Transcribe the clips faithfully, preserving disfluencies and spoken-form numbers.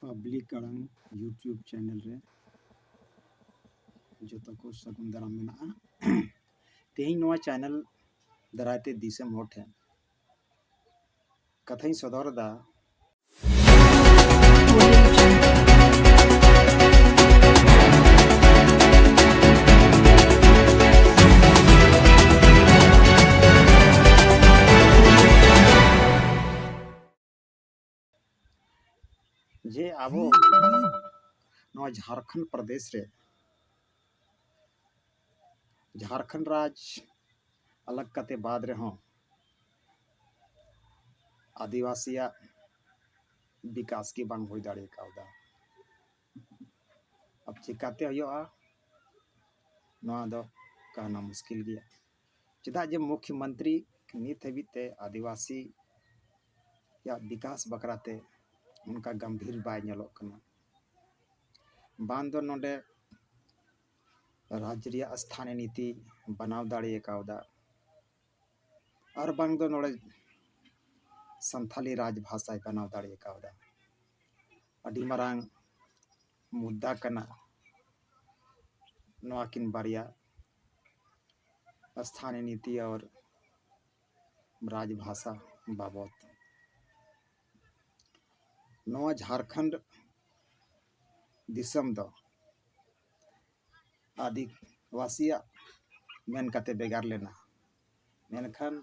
Public ᱟᱲᱟᱝ YouTube channel ᱨᱮ ᱡᱚᱛᱚ ᱠᱚ ᱥᱟᱹᱜᱩᱱ ᱫᱟᱨᱟᱢ ᱢᱮᱱᱟᱜᱼᱟ᱾ ᱛᱮᱦᱮᱧ ᱱᱚᱣᱟ ᱪᱮᱱᱮᱞ ᱫᱟᱨᱟᱭ ᱛᱮ ᱫᱤᱥᱚᱢ ᱦᱚᱲ ᱴᱷᱮᱱ ᱠᱟᱛᱷᱟᱧ ᱥᱚᱫᱚᱨ ᱮᱫᱟ᱾ ᱡᱮ ᱟᱵᱚ ᱱᱚᱣᱟ ᱡᱷᱟᱲᱠᱷᱚᱸᱰ ᱯᱨᱚᱫᱮᱥ ᱨᱮ, ᱡᱷᱟᱲᱠᱷᱚᱸᱰ ᱨᱟᱡᱽ ᱟᱞᱟᱜᱽ ᱠᱟᱛᱮ ᱵᱟᱫ ᱨᱮᱦᱚᱸ ᱟᱹᱫᱤᱵᱟᱹᱥᱤᱭᱟᱜ ᱵᱤᱠᱟᱥ ᱜᱮ ᱵᱟᱝ ᱦᱩᱭ ᱫᱟᱲᱮ ᱠᱟᱣᱫᱟ᱾ ᱟᱨ ᱪᱤᱠᱟᱛᱮ ᱦᱩᱭᱩᱜᱼᱟ, ᱱᱚᱣᱟ ᱫᱚ ᱠᱟᱦᱱᱟ ᱢᱩᱥᱠᱤᱞ ᱜᱮᱭᱟ᱾ ᱪᱮᱫᱟᱜ ᱡᱮ ᱢᱩᱠᱷᱭᱚᱢᱚᱱᱛᱨᱤ ᱱᱤᱛ ᱦᱟᱹᱵᱤᱡ ᱛᱮ ᱟᱹᱫᱤᱵᱟᱹᱥᱤᱭᱟᱜ ᱵᱤᱠᱟᱥ ᱵᱟᱠᱷᱨᱟ ᱛᱮ ᱚᱱᱠᱟ ᱜᱟᱢᱵᱷᱤᱨ ᱵᱟᱭ ᱧᱮᱞᱚᱜ ᱠᱟᱱᱟ᱾ ᱵᱟᱝ ᱫᱚ ᱱᱚᱰᱮ ᱨᱟᱡᱽ ᱨᱮᱭᱟᱜ ᱥᱛᱷᱟᱱᱤ ᱱᱤᱛᱤ ᱵᱮᱱᱟᱣ ᱫᱟᱲᱮ ᱠᱟᱣᱫᱟ, ᱟᱨ ᱵᱟᱝ ᱫᱚ ᱱᱚᱰᱮ ᱥᱟᱱᱛᱷᱟᱞᱤ ᱨᱟᱡᱽ ᱵᱷᱟᱥᱟᱭ ᱵᱮᱱᱟᱣ ᱫᱟᱲᱮ ᱠᱟᱣᱫᱟ᱾ ᱟᱹᱰᱤ ᱢᱟᱨᱟᱝ ᱢᱩᱫᱽᱫᱟ ᱠᱟᱱᱟ ᱱᱚᱣᱟ ᱠᱤᱱ ᱵᱟᱨᱭᱟ, ᱥᱛᱷᱟᱱᱤ ᱱᱤᱛᱤ ᱟᱨ ᱨᱟᱡᱽ ᱵᱷᱟᱥᱟ ᱵᱟᱵᱚᱛ᱾ ᱱᱚᱣᱟ ᱡᱷᱟᱲᱠᱷᱚᱸᱰ ᱫᱤᱥᱚᱢ ᱫᱚ ᱟᱹᱫᱤᱵᱟᱹᱥᱤᱭᱟᱜ ᱢᱮᱱ ᱠᱟᱛᱮ ᱵᱷᱮᱜᱟᱨ ᱞᱮᱱᱟ, ᱢᱮᱱᱠᱷᱟᱱ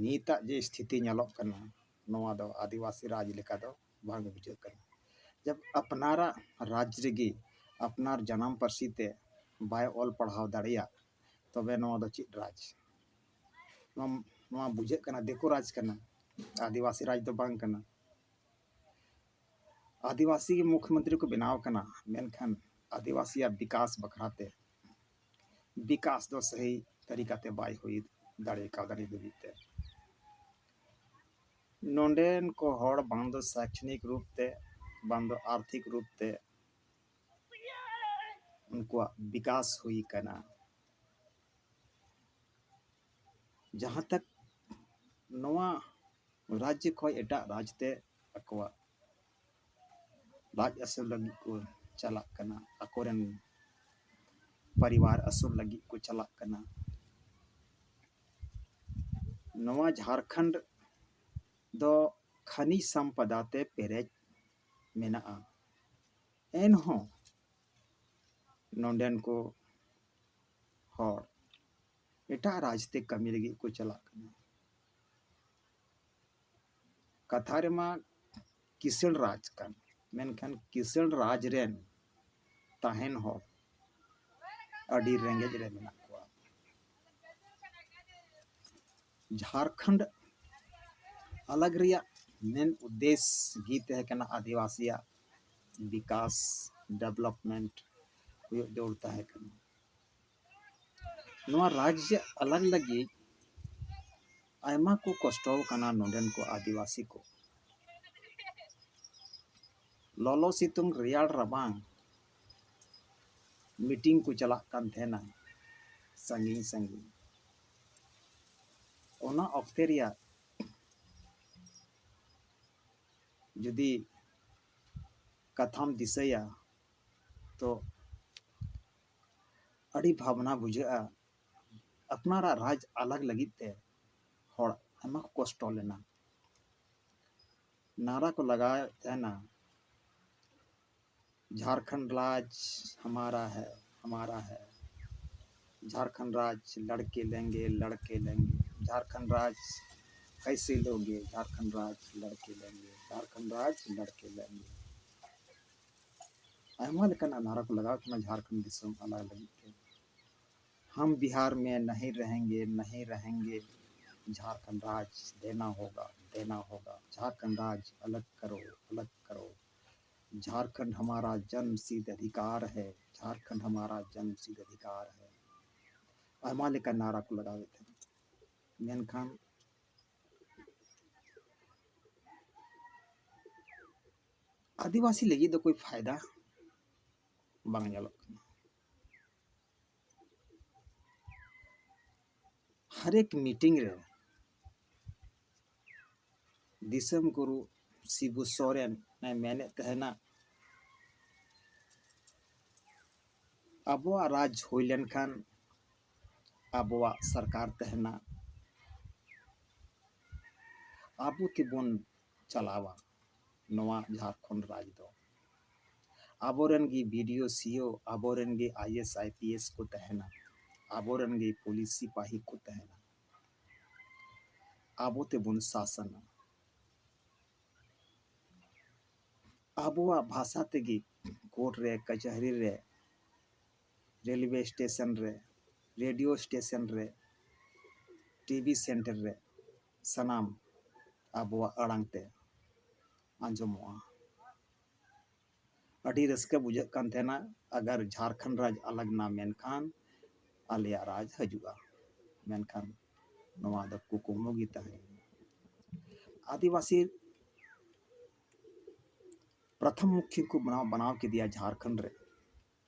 ᱱᱤᱛᱟᱜ ᱡᱮ ᱥᱛᱷᱤᱛᱤ ᱧᱮᱞᱚᱜ ᱠᱟᱱᱟ, ᱱᱚᱣᱟ ᱫᱚ ᱟᱹᱫᱤᱵᱟᱹᱥᱤ ᱨᱟᱡᱽ ᱞᱮᱠᱟ ᱫᱚ ᱵᱟᱝ ᱵᱩᱡᱷᱟᱹᱜ ᱠᱟᱱᱟ᱾ ᱡᱟᱵ ᱟᱯᱱᱟᱨᱟᱜ ᱨᱟᱡᱽ ᱨᱮᱜᱮ ᱟᱯᱱᱟᱨ ᱡᱟᱱᱟᱢ ᱯᱟᱹᱨᱥᱤ ᱛᱮ ᱵᱟᱭ ᱚᱞ ᱯᱟᱲᱦᱟᱣ ᱫᱟᱲᱮᱭᱟᱜ, ᱛᱚᱵᱮ ᱱᱚᱣᱟ ᱫᱚ ᱪᱮᱫ ᱨᱟᱡᱽ? ᱱᱚᱣᱟ, ᱱᱚᱣᱟ ᱵᱩᱡᱷᱟᱹᱜ ᱠᱟᱱᱟ ᱫᱤᱠᱩ ᱨᱟᱡᱽ ᱠᱟᱱᱟ, ᱟᱹᱫᱤᱵᱟᱹᱥᱤ ᱨᱟᱡᱽ ᱫᱚ ᱵᱟᱝ ᱠᱟᱱᱟ᱾ ᱟᱹᱫᱤᱵᱟᱹᱥᱤ ᱜᱮ ᱢᱩᱠᱷᱭᱚᱢᱚᱱᱛᱨᱤ ᱠᱚ ᱵᱮᱱᱟᱣ ᱠᱟᱱᱟ, ᱢᱮᱱᱠᱷᱟᱱ ᱟᱹᱫᱤᱵᱟᱹᱥᱤᱭᱟᱜ ᱵᱤᱠᱟᱥ ᱵᱟᱠᱷᱨᱟ ᱛᱮ ᱵᱤᱠᱟᱥ ᱫᱚ ᱥᱟᱹᱦᱤ ᱛᱟᱹᱨᱤᱠᱟ ᱛᱮ ᱵᱟᱭ ᱦᱩᱭ ᱫᱟᱲᱮ ᱠᱟᱣᱫᱟ ᱱᱤᱛ ᱫᱷᱟᱹᱵᱤᱡ ᱛᱮ᱾ ᱱᱚᱰᱮᱱ ᱠᱚ ᱦᱚᱲ ᱵᱟᱝ ᱫᱚ ᱥᱟᱭᱠᱷᱟᱱᱤᱠ ᱨᱩᱯ ᱛᱮ, ᱵᱟᱝ ᱫᱚ ᱟᱨᱛᱷᱤᱠ ᱨᱩᱯ ᱛᱮ ᱩᱱᱠᱩᱣᱟᱜ ᱵᱤᱠᱟᱥ ᱦᱩᱭ ᱠᱟᱱᱟ᱾ ᱡᱟᱦᱟᱸ ᱛᱟᱠ ᱱᱚᱣᱟ ᱨᱟᱡᱽ ᱠᱷᱚᱱ ᱮᱴᱟᱜ ᱨᱟᱡᱽ ᱛᱮ ᱟᱠᱚᱣᱟᱜ ᱞᱟᱡ ᱟᱹᱥᱩᱞ ᱞᱟᱹᱜᱤᱫ ᱠᱚ ᱪᱟᱞᱟᱜ ᱠᱟᱱᱟ, ᱟᱠᱚᱨᱮᱱ ᱯᱚᱨᱤᱵᱟᱨ ᱟᱹᱥᱩᱞ ᱞᱟᱹᱜᱤᱫ ᱠᱚ ᱪᱟᱞᱟᱜ ᱠᱟᱱᱟ᱾ ᱱᱚᱣᱟ ᱡᱷᱟᱲᱠᱷᱚᱸᱰ ᱫᱚ ᱠᱷᱟᱱᱤᱡᱽ ᱥᱟᱢᱯᱟᱫᱟ ᱛᱮ ᱯᱮᱨᱮᱡ ᱢᱮᱱᱟᱜᱼᱟ᱾ ᱮᱱᱦᱚᱸ ᱱᱚᱰᱮᱱ ᱠᱚ ᱦᱚᱲ ᱮᱴᱟᱜ ᱨᱟᱡᱽ ᱛᱮ ᱠᱟᱹᱢᱤ ᱞᱟᱹᱜᱤᱫ ᱠᱚ ᱪᱟᱞᱟᱜ ᱠᱟᱱᱟ᱾ ᱠᱟᱛᱷᱟ ᱨᱮᱢᱟ ᱠᱤᱥᱟᱹᱬ ᱨᱟᱡᱽ ᱠᱟᱱ, ᱢᱮᱱᱠᱷᱟᱱ ᱠᱤᱥᱟᱹᱬ ᱨᱟᱡᱽ ᱨᱮᱱ ᱛᱟᱦᱮᱱ ᱦᱚᱲ ᱟᱹᱰᱤ ᱨᱮᱸᱜᱮᱡ ᱨᱮ ᱢᱮᱱᱟᱜ ᱠᱚᱣᱟ᱾ ᱡᱷᱟᱲᱠᱷᱚᱸᱰ ᱟᱞᱟᱜᱽ ᱨᱮᱭᱟᱜ ᱢᱮᱱ ᱩᱫᱽᱫᱮᱥ ᱜᱮ ᱛᱟᱦᱮᱸ ᱠᱟᱱᱟ ᱟᱹᱫᱤᱵᱟᱹᱥᱤᱭᱟᱜ ᱵᱤᱠᱟᱥ, development ᱦᱩᱭᱩᱜ ᱡᱟᱹᱨᱩᱲ ᱛᱟᱦᱮᱸ ᱠᱟᱱᱟ᱾ ᱱᱚᱣᱟ ᱨᱟᱡᱽ ᱟᱞᱟᱜᱽ ᱞᱟᱹᱜᱤᱫ ᱟᱭᱢᱟ ᱠᱚ ᱠᱚᱥᱴᱚ ᱟᱠᱟᱱᱟ ᱱᱚᱰᱮᱱ ᱠᱚ ᱟᱹᱫᱤᱵᱟᱹᱥᱤ ᱠᱚ᱾ ᱞᱚᱞᱚ ᱥᱤᱛᱩᱝ ᱨᱮᱭᱟᱲ ᱨᱟᱵᱟᱝ meeting ᱠᱚ ᱪᱟᱞᱟᱜ ᱠᱟᱱ ᱛᱟᱦᱮᱱᱟ ᱥᱟᱺᱜᱤᱧ ᱥᱟᱺᱜᱤᱧ᱾ ᱚᱱᱟ ᱚᱠᱛᱮ ᱨᱮᱭᱟᱜ ᱡᱩᱫᱤ ᱠᱟᱛᱷᱟᱢ ᱫᱤᱥᱟᱹᱭᱟ, ᱛᱚ ᱟᱹᱰᱤ ᱵᱷᱟᱵᱽᱱᱟ ᱵᱩᱡᱷᱟᱹᱜᱼᱟ᱾ ᱟᱯᱱᱟᱨᱟᱜ ᱨᱟᱡᱽ ᱟᱞᱟᱜᱽ ᱞᱟᱹᱜᱤᱫ ᱛᱮ ᱦᱚᱲ ᱟᱭᱢᱟ ᱠᱚ ᱠᱚᱥᱴᱚ ᱞᱮᱱᱟ᱾ ᱱᱟᱨᱟ ᱠᱚ ᱞᱟᱜᱟᱣᱮᱫ ᱛᱟᱦᱮᱱᱟ, "झारखंड राज हमारा है, हमारा है, झारखंड राज लड़के लेंगे, लड़के लेंगे, झारखंड राज कैसे लोगे, झारखंड राज लड़के लेंगे, झारखंड राज लड़के लेंगे।" ᱟᱭᱢᱟ ᱞᱮᱠᱟᱱᱟᱜ ᱱᱟᱨᱟ ᱠᱚ ᱞᱟᱜᱟᱣ ᱠᱟᱱᱟ ᱡᱷᱟᱲᱠᱷᱚᱸᱰ ᱫᱤᱥᱚᱢ ᱟᱞᱟᱜᱽ ᱞᱟᱹᱜᱤᱫ ᱛᱮ᱾ "हम बिहार में नहीं रहेंगे, नहीं रहेंगे, झारखंड राज देना होगा, देना होगा, झारखंड राज अलग करो, अलग करो, झारखंड हमारा जन्मसिद्ध अधिकार है, झारखंड हमारा जन्मसिद्ध अधिकार है।" ᱟᱭᱢᱟ ᱞᱮᱠᱟᱱ ᱱᱟᱨᱟ ᱠᱚ ᱞᱟᱜᱟᱣᱮᱫ ᱛᱟᱦᱮᱸᱫ, ᱢᱮᱱᱠᱷᱟᱱ ᱟᱹᱫᱤᱵᱟᱹᱥᱤ ᱞᱟᱹᱜᱤᱫ ᱫᱚ ᱠᱳᱭ ᱯᱷᱟᱭᱫᱟ ᱵᱟᱝ ᱧᱮᱞᱚᱜ ᱠᱟᱱᱟ᱾ ᱦᱟᱨᱮᱠ meeting ᱨᱮ ᱫᱤᱥᱚᱢ ᱜᱩᱨᱩ ᱥᱤᱵᱩ ᱥᱚᱨᱮᱱ ᱮ ᱢᱮᱱᱮᱫ ᱛᱟᱦᱮᱱᱟ, ᱟᱵᱚᱣᱟᱜ ᱨᱟᱡᱽ ᱦᱩᱭ ᱞᱮᱱᱠᱷᱟᱱ ᱟᱵᱚᱣᱟᱜ ᱥᱚᱨᱠᱟᱨ ᱛᱟᱦᱮᱱᱟ, ᱟᱵᱚ ᱛᱮᱵᱚᱱ ᱪᱟᱞᱟᱣᱟ ᱱᱚᱣᱟ ᱡᱷᱟᱲᱠᱷᱚᱸᱰ ᱨᱟᱡᱽ ᱫᱚ᱾ ᱟᱵᱚᱨᱮᱱ ᱜᱮ ᱵᱤ ᱰᱤ ᱳ, ᱥᱤ ᱳ, ᱟᱵᱚᱨᱮᱱ ᱜᱮ I A S, I P S ᱠᱚ ᱛᱟᱦᱮᱱᱟ, ᱟᱵᱚᱨᱮᱱ ᱜᱮ ᱯᱩᱞᱤᱥ ᱥᱤᱯᱟᱦᱤ ᱠᱚ ᱛᱟᱦᱮᱱᱟ, ᱟᱵᱚ ᱛᱮᱵᱚᱱ ᱥᱟᱥᱚᱱᱟ᱾ ᱟᱵᱚᱣᱟᱜ ᱵᱷᱟᱥᱟ ᱛᱮᱜᱮ ᱠᱳᱨᱴ ᱨᱮ, ᱠᱟᱪᱷᱟᱹᱨᱤ ᱨᱮ, ᱨᱮᱞᱣᱮ ᱥᱴᱮᱥᱚᱱ ᱨᱮ, ᱨᱮᱰᱤᱭᱳ ᱥᱴᱮᱥᱚᱱ ᱨᱮ, ᱴᱤ ᱵᱷᱤ ᱥᱮᱱᱴᱟᱨ ᱨᱮ ᱥᱟᱱᱟᱢ ᱟᱵᱚᱣᱟᱜ ᱟᱲᱟᱝ ᱛᱮ ᱟᱸᱡᱚᱢᱚᱜᱼᱟ᱾ ᱟᱹᱰᱤ ᱨᱟᱹᱥᱠᱟᱹ ᱵᱩᱡᱷᱟᱹᱜ ᱠᱟᱱ ᱛᱟᱦᱮᱱᱟ, ᱟᱜᱟᱨ ᱡᱷᱟᱲᱠᱷᱚᱸᱰ ᱨᱟᱡᱽ ᱟᱞᱟᱜᱽ ᱱᱟ ᱢᱮᱱᱠᱷᱟᱱ ᱟᱞᱮᱭᱟᱜ ᱨᱟᱡᱽ ᱦᱤᱡᱩᱜᱼᱟ᱾ ᱢᱮᱱᱠᱷᱟᱱ ᱱᱚᱣᱟ ᱫᱚ ᱠᱩᱠᱢᱩ ᱜᱮ ᱛᱟᱦᱮᱸ ᱞᱮᱱᱟ᱾ ᱟᱹᱫᱤᱵᱟᱹᱥᱤ ᱯᱨᱚᱛᱷᱚᱢ ᱢᱩᱠᱷᱤ ᱠᱚ ᱵᱮᱱᱟᱣ, ᱵᱮᱱᱟᱣ ᱠᱮᱫᱮᱭᱟ ᱡᱷᱟᱲᱠᱷᱚᱸᱰ ᱨᱮ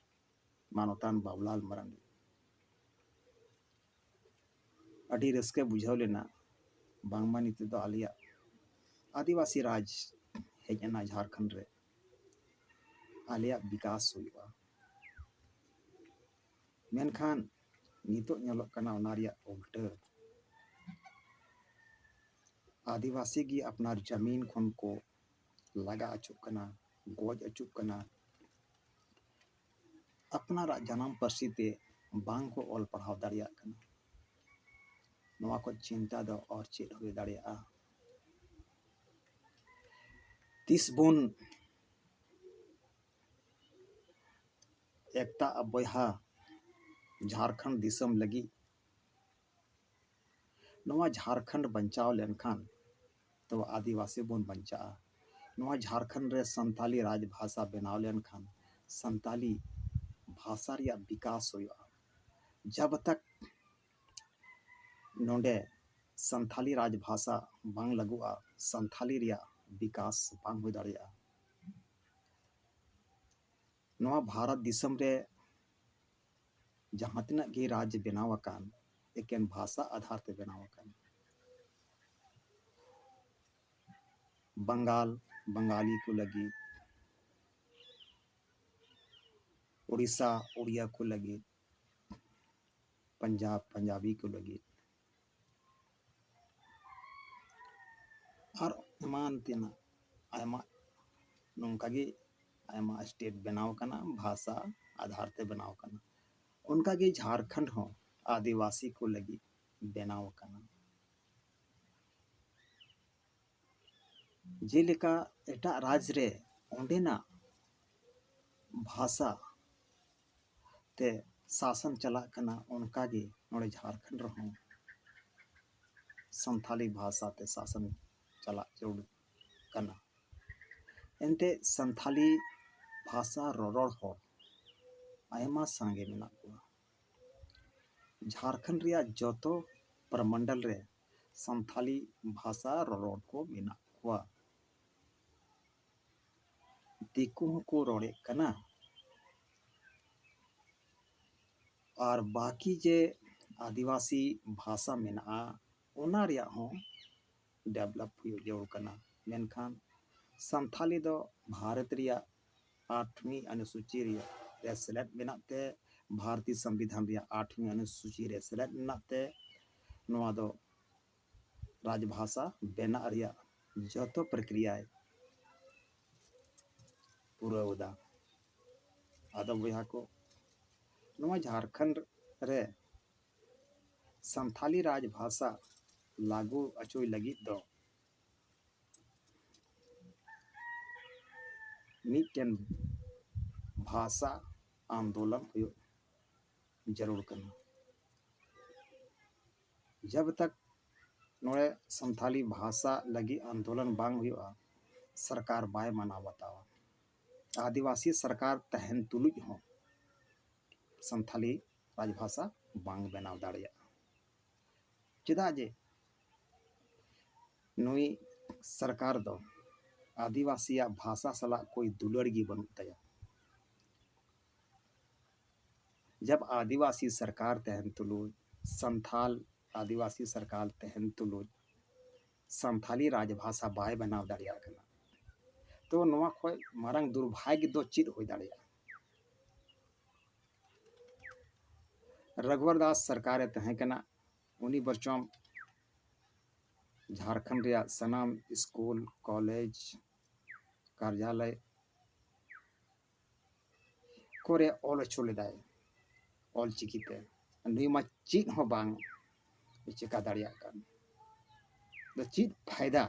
ᱢᱟᱱᱚᱛᱟᱱ ᱵᱟᱵᱩᱞᱟᱞ ᱢᱟᱨᱟᱱᱰᱤ᱾ ᱟᱹᱰᱤ ᱨᱟᱹᱥᱠᱟᱹ ᱵᱩᱡᱷᱟᱹᱣ ᱞᱮᱱᱟ, ᱵᱟᱝᱢᱟ ᱱᱤᱛᱚᱜ ᱫᱚ ᱟᱞᱮᱭᱟᱜ ᱟᱹᱫᱤᱵᱟᱹᱥᱤ ᱨᱟᱡᱽ ᱦᱮᱡ ᱮᱱᱟ ᱡᱷᱟᱲᱠᱷᱚᱸᱰ ᱨᱮ, ᱟᱞᱮᱭᱟᱜ ᱵᱤᱠᱟᱥ ᱦᱩᱭᱩᱜᱼᱟ᱾ ᱢᱮᱱᱠᱷᱟᱱ ᱱᱤᱛᱚᱜ ᱧᱮᱞᱚᱜ ᱠᱟᱱᱟ ᱚᱱᱟ ᱨᱮᱭᱟᱜ ᱩᱞᱴᱟᱹ᱾ ᱟᱹᱫᱤᱵᱟᱹᱥᱤ ᱜᱮ ᱟᱯᱱᱟᱨ ᱡᱟᱢᱤᱱ ᱠᱷᱚᱱ ᱠᱚ ᱞᱟᱜᱟ ᱚᱪᱚᱜ ᱠᱟᱱᱟ, ᱜᱚᱡ ᱚᱪᱚᱜ ᱠᱟᱱᱟ, ᱟᱯᱱᱟᱨᱟᱜ ᱡᱟᱱᱟᱢ ᱯᱟᱹᱨᱥᱤ ᱛᱮ ᱵᱟᱝ ᱠᱚ ᱚᱞ ᱯᱟᱲᱦᱟᱣ ᱫᱟᱲᱮᱭᱟᱜ ᱠᱟᱱᱟ᱾ ᱱᱚᱣᱟ ᱠᱚ ᱪᱤᱱᱛᱟ ᱫᱚ ᱟᱨ ᱪᱮᱫ ᱦᱩᱭ ᱫᱟᱲᱮᱭᱟᱜᱼᱟ? ᱛᱤᱥ ᱵᱚᱱ ᱮᱠᱛᱟ ᱵᱚᱭᱦᱟ ᱡᱷᱟᱲᱠᱷᱚᱸᱰ ᱫᱤᱥᱚᱢ ᱞᱟᱹᱜᱤᱫ? ᱱᱚᱣᱟ ᱡᱷᱟᱲᱠᱷᱚᱸᱰ ᱵᱟᱧᱪᱟᱣ ᱞᱮᱱᱠᱷᱟᱱ ᱛᱚ ᱟᱹᱫᱤᱵᱟᱹᱥᱤ ᱵᱚᱱ ᱵᱟᱧᱪᱟᱜᱼᱟ᱾ ᱱᱚᱣᱟ ᱡᱷᱟᱲᱠᱷᱚᱸᱰ ᱨᱮ ᱥᱟᱱᱛᱟᱞᱤ ᱨᱟᱡᱽ ᱵᱷᱟᱥᱟ ᱵᱮᱱᱟᱣ ᱞᱮᱱᱠᱷᱟᱱ ᱥᱟᱱᱛᱟᱞᱤ ᱵᱷᱟᱥᱟ ᱨᱮᱭᱟᱜ ᱵᱤᱠᱟᱥ ᱦᱩᱭᱩᱜᱼᱟ᱾ ᱡᱟᱵ ᱛᱟᱠ ᱱᱚᱰᱮ ᱥᱟᱱᱛᱟᱞᱤ ᱨᱟᱡᱽ ᱵᱷᱟᱥᱟ ᱵᱟᱝ ᱞᱟᱹᱜᱩᱜᱼᱟ, ᱥᱟᱱᱛᱟᱞᱤ ᱨᱮᱭᱟᱜ ᱵᱤᱠᱟᱥ ᱵᱟᱝ ᱦᱩᱭ ᱫᱟᱲᱮᱭᱟᱜᱼᱟ᱾ ᱱᱚᱣᱟ ᱵᱷᱟᱨᱚᱛ ᱫᱤᱥᱚᱢ ᱨᱮ ᱡᱟᱦᱟᱸ ᱛᱤᱱᱟᱹᱜ ᱜᱮ ᱨᱟᱡᱽ ᱵᱮᱱᱟᱣ ᱟᱠᱟᱱ, ᱮᱠᱮᱱ ᱵᱷᱟᱥᱟ ᱟᱫᱷᱟᱨ ᱛᱮ ᱵᱮᱱᱟᱣ ᱟᱠᱟᱱ᱾ ᱵᱟᱝᱜᱟᱞ, ᱵᱟᱝᱜᱟᱞᱤ ᱠᱚ ᱞᱟᱹᱜᱤᱫ, ᱳᱰᱤᱥᱟ ᱳᱰᱤᱭᱟ ᱠᱚ ᱞᱟᱹᱜᱤᱫ, ᱯᱟᱧᱡᱟᱵᱽ ᱯᱟᱧᱡᱟᱵᱤ ᱠᱚ ᱞᱟᱹᱜᱤᱫ, ᱟᱨ ᱮᱢᱟᱱ ᱛᱮᱱᱟᱜ ᱟᱭᱢᱟ, ᱱᱚᱝᱠᱟ ᱜᱮ ᱟᱭᱢᱟ ᱥᱴᱮᱴ ᱵᱮᱱᱟᱣ ᱟᱠᱟᱱᱟ, ᱵᱷᱟᱥᱟ ᱟᱫᱷᱟᱨ ᱛᱮ ᱵᱮᱱᱟᱣ ᱟᱠᱟᱱᱟ᱾ ᱚᱱᱠᱟ ᱜᱮ ᱡᱷᱟᱲᱠᱷᱚᱸᱰ ᱦᱚᱸ ᱟᱹᱫᱤᱵᱟᱹᱥᱤ ᱠᱚ ᱞᱟᱹᱜᱤᱫ ᱵᱮᱱᱟᱣ ᱟᱠᱟᱱᱟ᱾ ᱡᱮᱞᱮᱠᱟ ᱮᱴᱟᱜ ᱨᱟᱡᱽ ᱨᱮ ᱚᱸᱰᱮᱱᱟᱜ ᱵᱷᱟᱥᱟ ᱛᱮ ᱥᱟᱥᱚᱱ ᱪᱟᱞᱟᱜ ᱠᱟᱱᱟ, ᱚᱱᱠᱟ ᱜᱮ ᱱᱚᱰᱮ ᱡᱷᱟᱲᱠᱷᱚᱸᱰ ᱨᱮᱦᱚᱸ ᱥᱟᱱᱛᱷᱟᱞᱤ ᱵᱷᱟᱥᱟ ᱛᱮ ᱥᱟᱥᱚᱱ ᱪᱟᱞᱟᱜ ᱡᱟᱹᱨᱩᱲ ᱠᱟᱱᱟ᱾ ᱮᱱᱛᱮ ᱥᱟᱱᱛᱷᱟᱞᱤ ᱵᱷᱟᱥᱟ ᱨᱚᱨᱚᱲ ᱦᱚᱲ ᱟᱭᱢᱟ ᱥᱟᱸᱜᱮ ᱢᱮᱱᱟᱜ ᱠᱚᱣᱟ᱾ ᱡᱷᱟᱲᱠᱷᱚᱸᱰ ᱨᱮᱭᱟᱜ ᱡᱚᱛᱚ ᱯᱨᱚᱢᱚᱱᱰᱚᱞ ᱨᱮ ᱥᱟᱱᱛᱷᱟᱞᱤ ᱵᱷᱟᱥᱟ ᱨᱚᱨᱚᱲ ᱠᱚ ᱢᱮᱱᱟᱜ ᱠᱚᱣᱟ᱾ ᱫᱤᱠᱩ ᱦᱚᱸᱠᱚ ᱨᱚᱲᱮᱫ ᱠᱟᱱᱟ᱾ ᱟᱨ ᱵᱟᱹᱠᱤ ᱡᱮ ᱟᱹᱫᱤᱵᱟᱹᱥᱤ ᱵᱷᱟᱥᱟ ᱢᱮᱱᱟᱜᱼᱟ, ᱚᱱᱟ ᱨᱮᱭᱟᱜ ᱦᱚᱸ ᱰᱮᱵᱷᱞᱚᱯ ᱦᱩᱭᱩᱜ ᱡᱟᱹᱨᱩᱲ ᱠᱟᱱᱟ᱾ ᱢᱮᱱᱠᱷᱟᱱ ᱥᱟᱱᱛᱷᱟᱞᱤ ᱫᱚ ᱵᱷᱟᱨᱚᱛ ᱨᱮᱭᱟᱜ ᱟᱴᱷᱣᱤ ᱚᱱᱩᱥᱩᱪᱤ ᱨᱮᱭᱟᱜ ᱨᱮ ᱥᱮᱞᱮᱫ ᱢᱮᱱᱟᱜ ᱛᱮ, ᱵᱷᱟᱨᱚᱛᱤᱭᱚ ᱥᱚᱝᱵᱤᱫᱷᱟᱱ ᱨᱮᱭᱟᱜ ᱟᱴᱷᱣᱤ ᱚᱱᱩᱥᱩᱪᱤ ᱨᱮ ᱥᱮᱞᱮᱫ ᱢᱮᱱᱟᱜ ᱛᱮ, ᱱᱚᱣᱟ ᱫᱚ ᱨᱟᱡᱽᱵᱷᱟᱥᱟ ᱵᱮᱱᱟᱜ ᱨᱮᱭᱟᱜ ᱡᱚᱛᱚ ᱯᱨᱚᱠᱨᱤᱭᱟᱭ ᱯᱩᱨᱟᱹᱣ ᱮᱫᱟ᱾ ᱟᱫᱚ ᱵᱚᱭᱦᱟ ᱠᱚ, ᱱᱚᱣᱟ ᱡᱷᱟᱲᱠᱷᱚᱸᱰ ᱨᱮ ᱥᱟᱱᱛᱷᱟᱞᱤ ᱨᱟᱡᱽᱵᱷᱟᱥᱟ ᱞᱟᱹᱜᱩ ᱚᱪᱚᱭ ᱞᱟᱹᱜᱤᱫ ᱫᱚ ᱢᱤᱫᱴᱮᱱ ᱵᱷᱟᱥᱟ ᱟᱱᱫᱳᱞᱚᱱ ᱦᱩᱭᱩᱜ ᱡᱟᱹᱨᱩᱲ ᱠᱟᱱᱟ᱾ ᱡᱟᱵ ᱛᱟᱠ ᱱᱚᱰᱮ ᱥᱟᱱᱛᱷᱟᱞᱤ ᱵᱷᱟᱥᱟ ᱞᱟᱹᱜᱤᱫ ᱟᱱᱫᱳᱞᱚᱱ ᱵᱟᱝ ᱦᱩᱭᱩᱜᱼᱟ, ᱥᱚᱨᱠᱟᱨ ᱵᱟᱭ ᱢᱟᱱᱟᱣ ᱵᱟᱛᱟᱣᱟ᱾ ᱟᱹᱫᱤᱵᱟᱹᱥᱤ ᱥᱚᱨᱠᱟᱨ ᱛᱟᱦᱮᱱ ᱛᱩᱞᱩᱡ ᱦᱚᱸ ᱥᱟᱱᱛᱷᱟᱞᱤ ᱨᱟᱡᱽᱵᱷᱟᱥᱟ ᱵᱟᱝ ᱵᱮᱱᱟᱣ ᱫᱟᱲᱮᱭᱟᱜᱼᱟ᱾ ᱪᱮᱫᱟᱜ ᱡᱮ ᱱᱩᱭ ᱥᱚᱨᱠᱟᱨ ᱫᱚ ᱟᱹᱫᱤᱵᱟᱹᱥᱤᱭᱟᱜ ᱵᱷᱟᱥᱟ ᱥᱟᱞᱟᱜ ᱠᱳᱭ ᱫᱩᱞᱟᱹᱲ ᱜᱮ ᱵᱟᱹᱱᱩᱜ ᱛᱟᱭᱟ᱾ ᱡᱟᱵ ᱟᱹᱫᱤᱵᱟᱹᱥᱤ ᱥᱚᱨᱠᱟᱨ ᱛᱟᱦᱮᱱ ᱛᱩᱞᱩᱡ, ᱥᱟᱱᱛᱷᱟᱞ ᱟᱹᱫᱤᱵᱟᱹᱥᱤ ᱥᱚᱨᱠᱟᱨ ᱛᱟᱦᱮᱱ ᱛᱩᱞᱩᱡ ᱥᱟᱱᱛᱷᱟᱞᱤ ᱨᱟᱡᱽᱵᱷᱟᱥᱟ ᱵᱟᱭ ᱵᱮᱱᱟᱣ ᱫᱟᱲᱮᱭᱟᱜ ᱠᱟᱱᱟ, ᱛᱚ ᱱᱚᱣᱟ ᱠᱷᱚᱱ ᱢᱟᱨᱟᱝ ᱫᱩᱨᱵᱷᱟᱜᱽ ᱫᱚ ᱪᱮᱫ ᱦᱩᱭ ᱫᱟᱲᱮᱭᱟᱜᱼᱟ? ᱨᱚᱜᱷᱩᱵᱚᱨ ᱫᱟᱥ ᱥᱚᱨᱠᱟᱨᱮ ᱛᱟᱦᱮᱸ ᱠᱟᱱᱟ, ᱩᱱᱤ ᱵᱚᱨᱪᱚᱢ ᱡᱷᱟᱲᱠᱷᱚᱸᱰ ᱨᱮᱭᱟᱜ ᱥᱟᱱᱟᱢ ᱥᱠᱩᱞ, ᱠᱚᱞᱮᱡᱽ, ᱠᱟᱨᱡᱟᱞᱚᱭ ᱠᱚᱨᱮ ᱚᱞ ᱦᱚᱪᱚ ᱞᱮᱫᱟᱭ ᱚᱞ ᱪᱤᱠᱤ ᱛᱮ᱾ ᱱᱩᱭ ᱢᱟ ᱪᱮᱫ ᱦᱚᱸ ᱵᱟᱝ ᱪᱮᱠᱟ ᱫᱟᱲᱮᱭᱟᱜ ᱠᱟᱱ᱾ ᱫᱚ ᱪᱮᱫ ᱯᱷᱟᱭᱫᱟ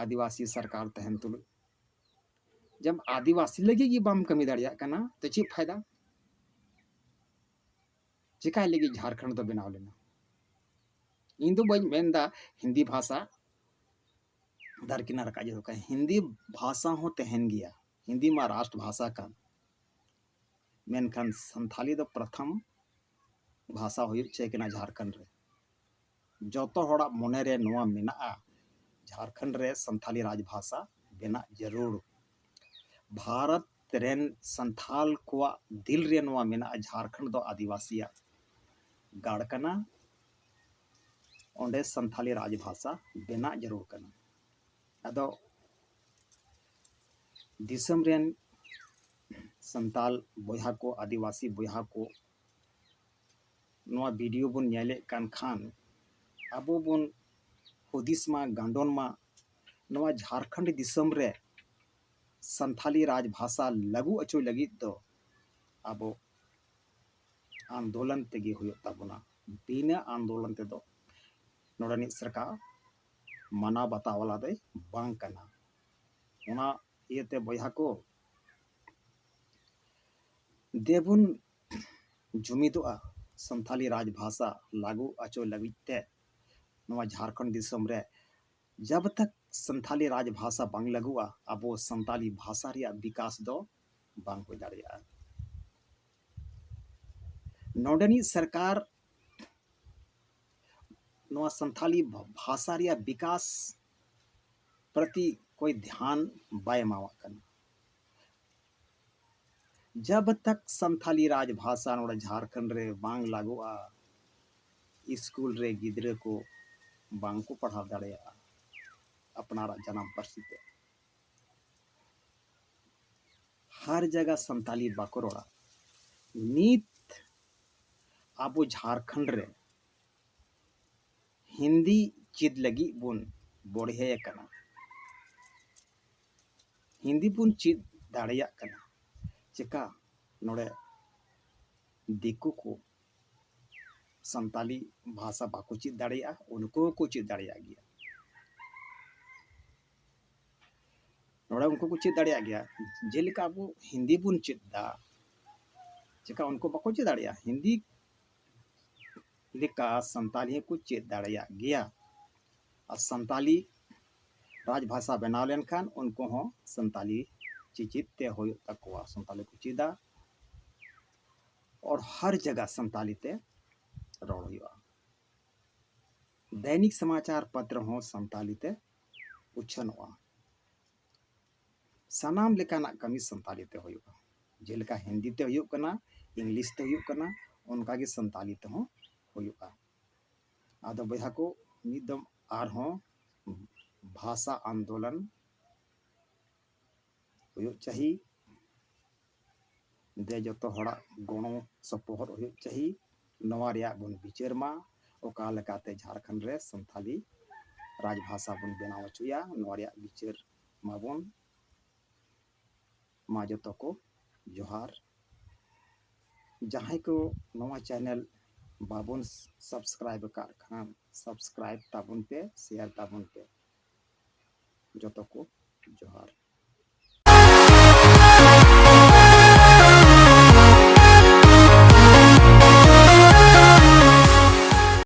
ᱟᱹᱫᱤᱵᱟᱹᱥᱤ ᱥᱚᱨᱠᱟᱨ ᱛᱟᱦᱮᱱ ᱛᱩᱞᱩᱡ? ᱡᱟᱢ ᱟᱹᱫᱤᱵᱟᱹᱥᱤ ᱞᱟᱹᱜᱤᱫ ᱜᱮ ᱵᱟᱢ ᱠᱟᱹᱢᱤ ᱫᱟᱲᱮᱭᱟᱜ ᱠᱟᱱᱟ, ᱛᱚ ᱪᱮᱫ ᱯᱷᱟᱭᱫᱟ? ᱪᱮᱠᱟᱭ ᱞᱟᱹᱜᱤᱫ ᱡᱷᱟᱲᱠᱷᱚᱸᱰ ᱫᱚ ᱵᱮᱱᱟᱣ ᱞᱮᱱᱟ? ᱤᱧ ᱫᱚ ᱵᱟᱹᱧ ᱢᱮᱱᱫᱟ ᱦᱤᱱᱫᱤ ᱵᱷᱟᱥᱟ ᱫᱟᱨᱠᱤᱱᱟ ᱨᱟᱠᱟᱵ ᱡᱟᱹᱨᱩᱲ ᱠᱟᱱᱟ᱾ ᱦᱤᱱᱫᱤ ᱵᱷᱟᱥᱟ ᱦᱚᱸ ᱛᱟᱦᱮᱱ ᱜᱮᱭᱟ, ᱦᱤᱱᱫᱤ ᱢᱟ ᱨᱟᱥᱴᱨ ᱵᱷᱟᱥᱟ ᱠᱟᱱ, ᱢᱮᱱᱠᱷᱟᱱ ᱥᱟᱱᱛᱷᱟᱞᱤ ᱫᱚ ᱯᱨᱚᱛᱷᱚᱢ ᱵᱷᱟᱥᱟ ᱦᱩᱭᱩᱜ ᱪᱟᱹᱭ ᱠᱟᱱᱟ ᱡᱷᱟᱲᱠᱷᱚᱸᱰ ᱨᱮ᱾ ᱡᱚᱛᱚ ᱦᱚᱲᱟᱜ ᱢᱚᱱᱮᱨᱮ ᱱᱚᱣᱟ ᱢᱮᱱᱟᱜᱼᱟ, ᱡᱷᱟᱲᱠᱷᱚᱸᱰ ᱨᱮ ᱥᱟᱱᱛᱷᱟᱞᱤ ᱨᱟᱡᱽ ᱵᱷᱟᱥᱟ ᱵᱮᱱᱟᱜ ᱡᱟᱹᱨᱩᱲ᱾ ᱵᱷᱟᱨᱚᱛ ᱨᱮᱱ ᱥᱟᱱᱛᱷᱟᱞ ᱠᱚᱣᱟᱜ ᱫᱤᱞ ᱨᱮ ᱱᱚᱣᱟ ᱢᱮᱱᱟᱜᱼᱟ, ᱡᱷᱟᱲᱠᱷᱚᱸᱰ ᱫᱚ ᱟᱹᱫᱤᱵᱟᱹᱥᱤᱭᱟᱜ ᱜᱟᱲ ᱠᱟᱱᱟ, ᱚᱸᱰᱮ ᱥᱟᱱᱛᱷᱟᱞᱤ ᱨᱟᱡᱽ ᱵᱷᱟᱥᱟ ᱵᱮᱱᱟᱜ ᱡᱟᱹᱨᱩᱲ ᱠᱟᱱᱟ᱾ ᱟᱫᱚ ᱫᱤᱥᱚᱢ ᱨᱮᱱ ᱥᱟᱱᱛᱟᱞ ᱵᱚᱭᱦᱟ ᱠᱚ, ᱟᱹᱫᱤᱵᱟᱹᱥᱤ ᱵᱚᱭᱦᱟ ᱠᱚ, ᱱᱚᱣᱟ ᱵᱷᱤᱰᱤᱭᱳ ᱵᱚᱱ ᱧᱮᱞᱮᱫ ᱠᱟᱱ ᱠᱷᱟᱱ, ᱟᱵᱚ ᱵᱚᱱ ᱦᱩᱫᱤᱥ ᱢᱟ, ᱜᱟᱱᱰᱚᱱ ᱢᱟ, ᱱᱚᱣᱟ ᱡᱷᱟᱲᱠᱷᱚᱸᱰ ᱫᱤᱥᱚᱢ ᱨᱮ ᱥᱟᱱᱛᱷᱟᱞᱤ ᱨᱟᱡᱽ ᱵᱷᱟᱥᱟ ᱞᱟᱹᱜᱩ ᱦᱚᱪᱚᱭ ᱞᱟᱹᱜᱤᱫ ᱫᱚ ᱟᱵᱚ ᱟᱱᱫᱳᱞᱚᱱ ᱛᱮᱜᱮ ᱦᱩᱭᱩᱜ ᱛᱟᱵᱚᱱᱟ᱾ ᱵᱤᱱᱟᱹ ᱟᱱᱫᱳᱞᱚᱱ ᱛᱮᱫᱚ ᱱᱚᱰᱮᱱᱤᱡ ᱥᱚᱨᱠᱟᱨ ᱢᱟᱱᱟᱣ ᱵᱟᱛᱟᱣ ᱣᱟᱞᱟ ᱫᱚᱭ ᱵᱟᱝ ᱠᱟᱱᱟ᱾ ᱚᱱᱟ ᱤᱭᱟᱹᱛᱮ ᱵᱚᱭᱦᱟ ᱠᱚ, ᱫᱮᱵᱚᱱ ᱡᱩᱢᱤᱫᱚᱜᱼᱟ ᱥᱟᱱᱛᱷᱟᱞᱤ ᱨᱟᱡᱽ ᱵᱷᱟᱥᱟ ᱞᱟᱹᱜᱩ ᱦᱚᱪᱚ ᱞᱟᱹᱜᱤᱫ ᱛᱮ ᱱᱚᱣᱟ ᱡᱷᱟᱲᱠᱷᱚᱸᱰ ᱫᱤᱥᱚᱢ ᱨᱮ᱾ ᱡᱟᱵ ᱛᱟᱠ ᱥᱟᱱᱛᱷᱟᱞᱤ ᱨᱟᱡᱽ ᱵᱷᱟᱥᱟ ᱵᱟᱝ ᱞᱟᱹᱜᱩᱜᱼᱟ, ᱟᱵᱚ ᱥᱟᱱᱛᱟᱞᱤ ᱵᱷᱟᱥᱟ ᱨᱮᱭᱟᱜ ᱵᱤᱠᱟᱥ ᱫᱚ ᱵᱟᱝ ᱦᱩᱭ ᱫᱟᱲᱮᱭᱟᱜᱼᱟ᱾ ᱱᱚᱰᱮᱱᱤᱡ ᱥᱚᱨᱠᱟᱨ ᱱᱚᱣᱟ ᱥᱟᱱᱛᱷᱟᱞᱤ ᱵᱷᱟ-, ᱵᱷᱟᱥᱟ ᱨᱮᱭᱟᱜ ᱵᱤᱠᱟᱥ ᱯᱨᱚᱛᱤ ᱠᱚᱭ ᱫᱷᱮᱭᱟᱱ ᱵᱟᱭ ᱮᱢᱟᱣᱟᱜ ᱠᱟᱱᱟ᱾ ᱡᱟᱵ ᱛᱟᱠ ᱥᱟᱱᱛᱷᱟᱞᱤ ᱨᱟᱡᱽ ᱵᱷᱟᱥᱟ ᱱᱚᱰᱮ ᱡᱷᱟᱲᱠᱷᱚᱸᱰ ᱨᱮ ᱵᱟᱝ ᱞᱟᱹᱜᱩᱜᱼᱟ, ᱥᱠᱩᱞ ᱨᱮ ᱜᱤᱫᱽᱨᱟᱹ ᱠᱚ ᱵᱟᱝ ᱠᱚ ᱯᱟᱲᱦᱟᱣ ᱫᱟᱲᱮᱭᱟᱜᱼᱟ ᱟᱯᱱᱟᱨᱟᱜ ᱡᱟᱱᱟᱢ ᱯᱟᱹᱨᱥᱤ ᱛᱮ᱾ ᱦᱟᱨ ᱡᱟᱭᱜᱟ ᱥᱟᱱᱛᱟᱞᱤ ᱵᱟᱠᱚ ᱨᱚᱲᱟ᱾ ᱱᱤᱛ ᱟᱵᱚ ᱡᱷᱟᱲᱠᱷᱚᱸᱰ ᱨᱮ ᱦᱤᱱᱫᱤ ᱪᱮᱫ ᱞᱟᱹᱜᱤᱫ ᱵᱚᱱ ᱵᱚᱲᱦᱮ ᱟᱠᱟᱱᱟ, ᱦᱤᱱᱫᱤ ᱵᱚᱱ ᱪᱮᱫ ᱫᱟᱲᱮᱭᱟᱜ ᱠᱟᱱᱟ᱾ ᱪᱮᱠᱟ ᱱᱚᱰᱮ ᱫᱤᱠᱩ ᱠᱚ ᱥᱟᱱᱛᱟᱞᱤ ᱵᱷᱟᱥᱟ ᱵᱟᱠᱚ ᱪᱮᱫ ᱫᱟᱲᱮᱭᱟᱜᱼᱟ, ᱩᱱᱠᱩ ᱦᱚᱸᱠᱚ ᱪᱮᱫ ᱫᱟᱲᱮᱭᱟᱜ ᱜᱮᱭᱟ᱾ ᱱᱚᱰᱮ ᱩᱱᱠᱩ ᱠᱚ ᱪᱮᱫ ᱫᱟᱲᱮᱭᱟᱜ ᱜᱮᱭᱟ᱾ ᱡᱮᱞᱮᱠᱟ ᱟᱵᱚ ᱦᱤᱱᱫᱤ ᱵᱚᱱ ᱪᱮᱫ ᱮᱫᱟ, ᱪᱮᱠᱟ ᱩᱱᱠᱩ ᱵᱟᱠᱚ ᱪᱮᱫ ᱫᱟᱲᱮᱭᱟᱜᱼᱟ? ᱦᱤᱱᱫᱤ ᱞᱮᱠᱟ ᱥᱟᱱᱛᱟᱞᱤ ᱦᱚᱸᱠᱚ ᱪᱮᱫ ᱫᱟᱲᱮᱭᱟᱜ ᱜᱮᱭᱟ᱾ ᱟᱨ ᱥᱟᱱᱛᱟᱞᱤ ᱨᱟᱡᱽ ᱵᱷᱟᱥᱟ ᱵᱮᱱᱟᱣ ᱞᱮᱱᱠᱷᱟᱱ ᱩᱱᱠᱩ ᱦᱚᱸ ᱥᱟᱱᱛᱟᱞᱤ ᱪᱮᱪᱮᱫ ᱛᱮ ᱦᱩᱭᱩᱜ ᱛᱟᱠᱚᱣᱟ, ᱥᱟᱱᱛᱟᱞᱤ ᱠᱚ ᱪᱮᱫᱟ᱾ ᱟᱨ ᱦᱟᱨ ᱡᱟᱭᱜᱟ ᱥᱟᱱᱛᱟᱞᱤ ᱛᱮ ᱨᱚᱲ ᱦᱩᱭᱩᱜᱼᱟ᱾ ᱫᱮᱱᱤᱠ ᱥᱚᱢᱟᱪᱟᱨ ᱯᱚᱛᱨᱚ ᱦᱚᱸ ᱥᱟᱱᱛᱟᱞᱤ ᱛᱮ ᱩᱪᱷᱟᱹᱱᱚᱜᱼᱟ᱾ ᱥᱟᱱᱟᱢ ᱞᱮᱠᱟᱱᱟᱜ ᱠᱟᱹᱢᱤ ᱥᱟᱱᱛᱟᱞᱤ ᱛᱮ ᱦᱩᱭᱩᱜᱼᱟ᱾ ᱡᱮᱞᱮᱠᱟ ᱦᱤᱱᱫᱤ ᱛᱮ ᱦᱩᱭᱩᱜ ᱠᱟᱱᱟ, ᱤᱝᱞᱤᱥ ᱛᱮ ᱦᱩᱭᱩᱜ ᱠᱟᱱᱟ, ᱚᱱᱠᱟᱜᱮ ᱥᱟᱱᱛᱟᱞᱤ ᱛᱮᱦᱚᱸ ᱦᱩᱭᱩᱜᱼᱟ᱾ ᱟᱫᱚ ᱵᱚᱭᱦᱟ ᱠᱚ, ᱢᱤᱫ ᱫᱚᱢ ᱟᱨᱦᱚᱸ ᱵᱷᱟᱥᱟ ᱟᱱᱫᱳᱞᱚᱱ ᱦᱩᱭᱩᱜ ᱪᱟᱹᱦᱤ, ᱫᱮ ᱡᱚᱛᱚ ᱦᱚᱲᱟᱜ ᱜᱚᱲᱚ ᱥᱚᱯᱚᱦᱚᱫ ᱦᱩᱭᱩᱜ ᱪᱟᱹᱦᱤ᱾ ᱱᱚᱣᱟ ᱨᱮᱭᱟᱜ ᱵᱚᱱ ᱵᱤᱪᱟᱹᱨ ᱢᱟ, ᱚᱠᱟ ᱞᱮᱠᱟᱛᱮ ᱡᱷᱟᱲᱠᱷᱚᱸᱰ ᱨᱮ ᱥᱟᱱᱛᱟᱞᱤ ᱨᱟᱡᱽ ᱵᱷᱟᱥᱟ ᱵᱚᱱ ᱵᱮᱱᱟᱣ ᱦᱚᱪᱚᱭᱟ, ᱱᱚᱣᱟ ᱨᱮᱭᱟᱜ ᱵᱤᱪᱟᱹᱨ ᱢᱟᱵᱚᱱ᱾ ᱢᱟ ᱡᱚᱛᱚ ᱠᱚ ᱡᱚᱦᱟᱨ᱾ ᱡᱟᱦᱟᱸᱭ ᱠᱚ ᱱᱚᱣᱟ ᱪᱮᱱᱮᱞ ᱵᱟᱵᱚᱱ ᱥᱟᱵᱥᱠᱨᱟᱭᱤᱵ ᱟᱠᱟᱫ ᱠᱷᱟᱱ, ᱥᱟᱵᱥᱠᱨᱟᱭᱤᱵ ᱛᱟᱵᱚᱱ ᱯᱮ, ᱥᱮᱭᱟᱨ ᱛᱟᱵᱚᱱ ᱯᱮ᱾ ᱡᱚᱛᱚ ᱠᱚ ᱡᱚᱦᱟᱨ᱾